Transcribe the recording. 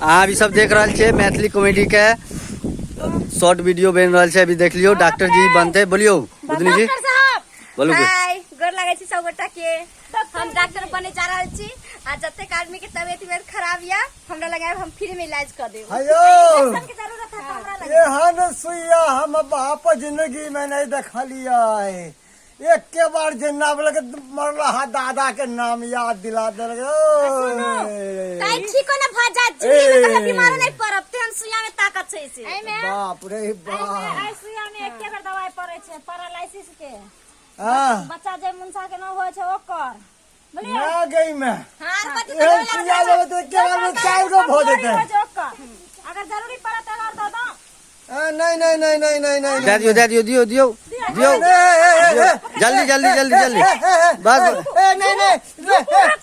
अहाँ अभी सब देख रहल छियै मैथिली कॉमेडी के शॉर्ट वीडियो बनि रहल छै। अभी देख लियौ, डॉक्टर जी बनते। बोलियौ बुधनी जी। डॉक्टर साहब। बोलू के। हाय, गोर लागै छी सब गोटा के। हम डॉक्टर बने जा रहल छी आ जतेक आदमी के तबियत उबियत खराब या, हमरा लगायब, हम फ्री में इलाज कर देब। हेयो। इंजेक्शन के जरूरत है तो हमरा लगे। एहन सुइया हम बाप जिंदगी में नहीं देखलियै। एके बार जे नाम लगे मरला हा दादा के नाम याद दिला देलक। तै ठीको न भ जात, जिंदगी में कहियो बीमारो नहीं पड़ब, तेहन सुइया में ताकत छै से। एहिमे बाप रे बाप। एहि सुइया में एके बेर दवाई पड़ै छै पैरालिसिस के। हाँ। बच्चा जे मुनसा के न होइ छै ओकर। बुझलियै? ना गई में। हाँ, आर कथी? एहन सुइया लेबै तऽ एके बार में चारि गो भऽ जेतै। होइ छै ओकर। अगर जरूरी पड़त तऽ और दऽ दो। आ, नहीं नहीं नहीं नहीं नहीं नहीं। दए दियौ, दए दियौ, दियौ, दियौ, दियौ। ए, ए, ए, ए, जल्दी, जल्दी, जल्दी, जल्दी। ए, ए, ए, बस। ए, नहीं नहीं ए, ए।